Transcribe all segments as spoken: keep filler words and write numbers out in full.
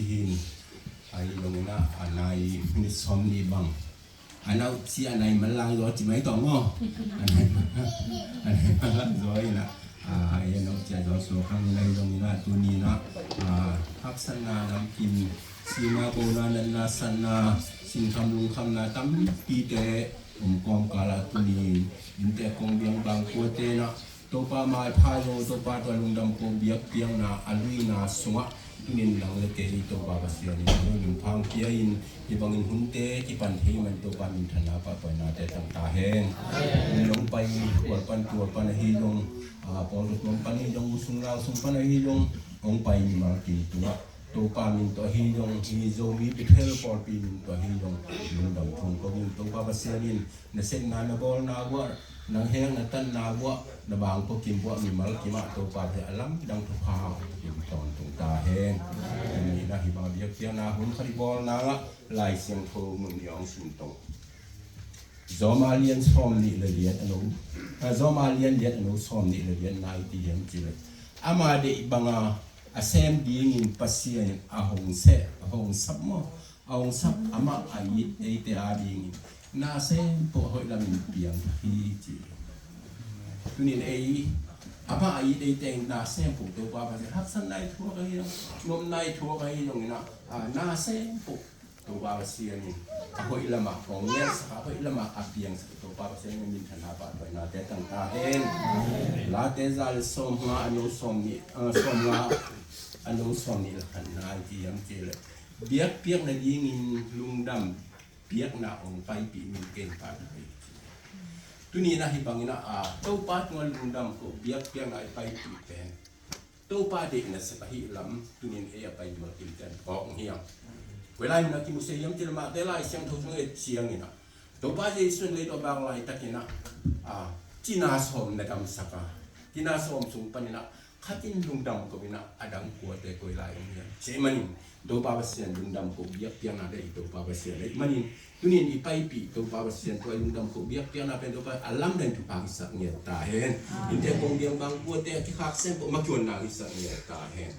Hin, ahi zongin ah, a nai minit sawm nih bang a nau cia a nai manlang zaw ci mai tawh maw? A nai manlang, a nai manlang zaw in ah, a, a nau cia zaw suak hang in ahi zongin ah, tuni in ah, a, haksatna namkim, sihna, bona, natna, satna, sinkham lungkhamna tampite om kawmkal ah tuni in inntek kong biang bang kuate in ah, Topa maipha zo, Topa tua lungdam ko biakpiakna a luina sungah tunin nang le kei Topa Pasian in a nunung phang pia in, hih bangin hunte kipan thei man Topa minthanna pahtawinate tang ta hen. Hong pai hual pan tual pan ahi zong, a, pawl tuam pan ahi zong, sung lau sung pan ahi zong, hong pai mimal kim tungah Topa min tawh ahi zong, hih Zomi Bethel pawlpi min tawh ahi zong, lungdam thong ko in Topa Pasian in na sepna na bawlna uah, nang hek na tanna uah, na bangpua kim uah mimal kimah Topa hi a lamdang thupha kim tawntung ta hen. Ni na hi bang biakpiakna hun khat i bawlna ngah Lai Siangtho mun ni hong sim tong. Zawma lian sawm nih le lian a no, a, Zawma lian lian a no sawm nih le lian na i ti hiam cih leh, ama deih banga a sem dingin Pasian in a hong seh, a hong sap maw, a hong sap amah a it eite a dingin na sem poh a hoih lamin piang hi ci. Tunin ei amah a it eite in na sem poh Topa Pasian haksatna i thuak ahi zong, nopna i thuak ahi zongin ah, a, na sem poh Topa Pasian in a hoih lamah hong ngelsak a, a hoih lamah a piangsak Topa Pasian in minthanna pahtawinate tang ta hen. Late za le sawm nga a no sawm nih, a, sawm nga a no sawm nih le khatna i ti hiam cih leh, biakpiak nadingin lungdam piakna hong paipih min ken pa na hi. Tuni na hi bangin ah, a, Topa tungah lungdam ko biakpiakna i paipih pen Topa deihna sep ahi lam tunin ei a pai mimal kim ten phawk hiam? Koi lai na kimu se hiam cih leh Mate Lai Siangtho sung et ciangin ah, Topa Jesu in lei tawh bang laitakin ah, a, cina sawm na damsak a, cina sawm sung panin ah khat in lungdam ko in ah, a dang kuate koi lai om hiam? Cih manin Topa Pasian lungdam ko biakpiakna deih Topa Pasian deih manin tunin i paipih Topa Pasian tua i lungdam ko biakpiakna pen Topa a lamdang thupha kisak ngiat ta hen. Inntek kong biang bang kuate a kikhak sem ko makion na kisak ngiat ta hen.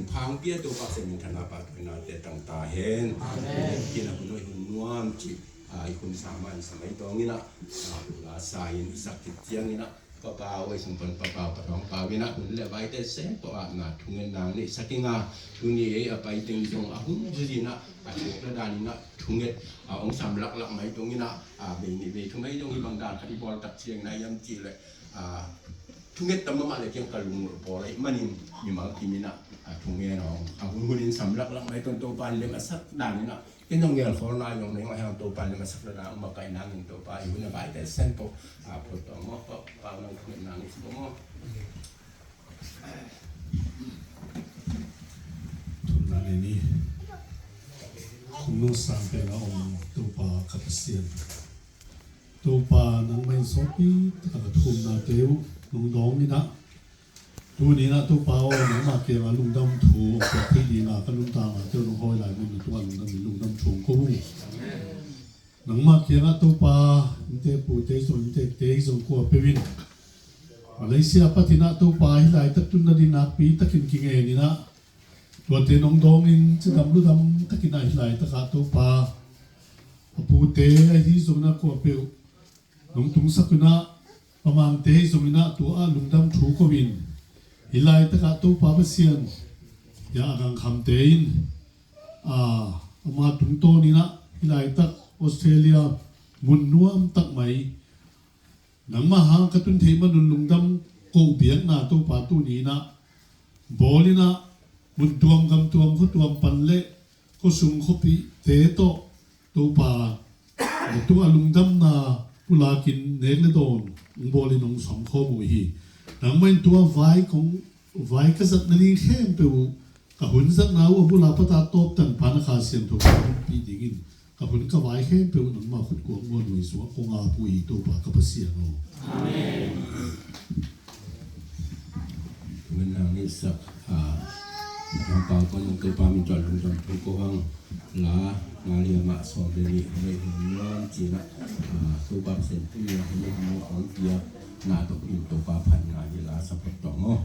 Phang pia Topa Pasian minthanna pahtawinate tang ta hen. Kina hun nuam ci, a, i hun sa man sa mai tawngin ah, a, la sa in i sak kik ciangin ah, Papa aw, ei sung pan Papa aw, Papa aw, Papa aw, in ah hun le vaite sem tawh ah na thunget nang neihsak ing a, tuni ei a pai teng zong a hun zuzin ah a thuk na dan in ah thunget a hong sam laklak mai tong in ah, a, bei nih bei thum ei zong hi bang dan khat i bawl tak ciang na hiam cih leh, a, thunget tam mahmah le kiang ka lungulh bawl ei manin mimal kim in ah, a, thunget a hong a hun hun in sam laklak mai tong Topa in lem a sak dan in ah Ken zong gelkholna zong nei ngawh hiang Topa lim a sak lona um a kaih nangin Topa i hun a vaite sem pawh a phot tawh maw, pau nang khum nang i si pawh maw. Thumna nei ni. Khum nung sang pen a om Topa ka Pasian. Topa nangmah in sawtpi taka ka thumnate uh nong dawng in ah, tuni in ah Topa aw, nangmah kiangah lungdam thu hong piak theih dingah ka nuntaknate uh nong hawi lai mun na tungah lungdam in lungdam thu hong ko uh. Nangmah kiangah Topa, inntek pute zong, inntek te zong kuapeuh in Malaysia patin ah Topa hih laitak tun nading nakpi takin kingen in ah, tuate nong dawng in cidam ludam takin ah hih laitakah Topa a pute ahi zongin ah kuapeuh nong tungsak un ah, pamangte ahi zongin ah tua ah lungdam thu ko in, hih laitakah Topa Pasian, ya a gangkhamte in, a, ama tungtawn in ah hih laitak Australia mun nuam tak mai nangmah hang ka tun theih manun lungdam ko biakna Topa tuni in ah bawl in ah, mun tuam gam tuam khua tuam pan le khua sung khuapihte tawh Topa na tungah lungdamna pulakin nek le dawn hong bawl in hong sawm khawm uh hi. Nangmah in tua vai kong, vai ka zat nading khempeuh uh, ka hun zatna uh a bul a pat a tawp tangpha na Kha Siangtho ka hunpih dingin ka hun ka vai khempeuh nangmah khut kuang muan uh sungah kong ap uh hi Topa ka Pasian aw. Amen. Amen. Nang ni sak, a, nang pau ko nang Topa min tuan lungdam thu ko hang la, nga lia mah sawm le nih hong ei hun nuam cin ah, a, Topa Pasian thu ni hong ei hun nuam hong pia na tok in Topa phat nga hi la sa phot tawh maw.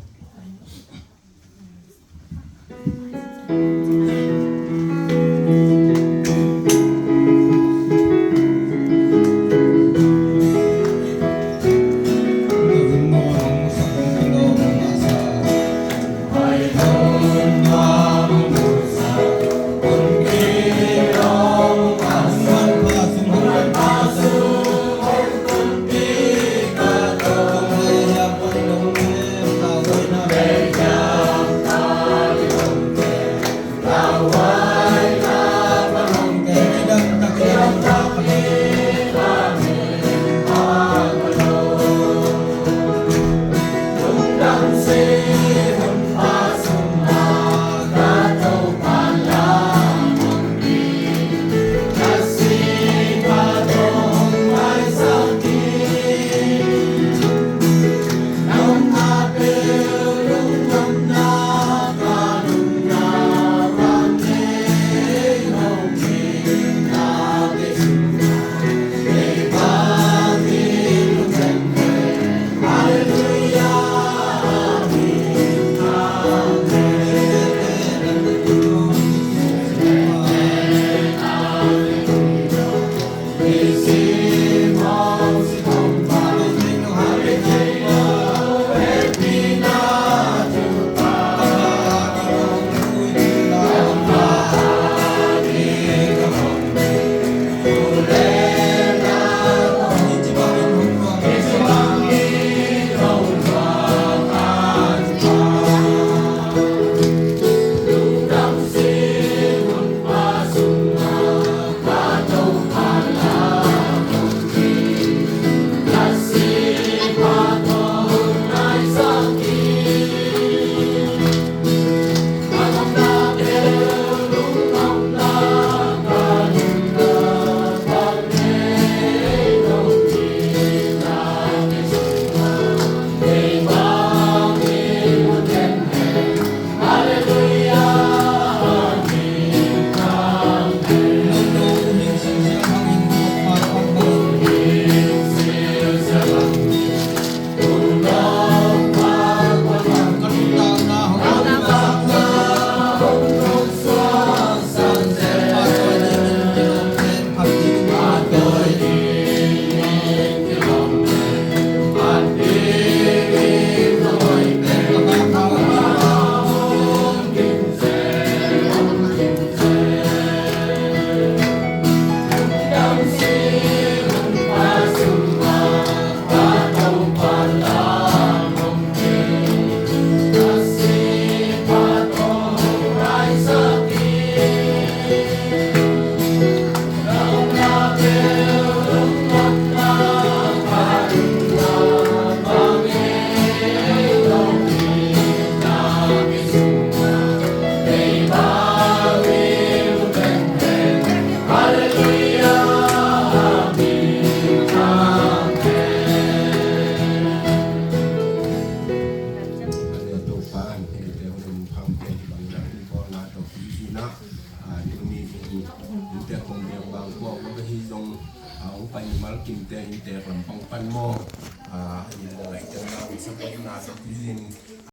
Tuni in inntek kong biak bang kuak bek ahi zong, hong pai mimal kimte inntek lampang pan maw, in ngaihtemna, sapatna, sapizin,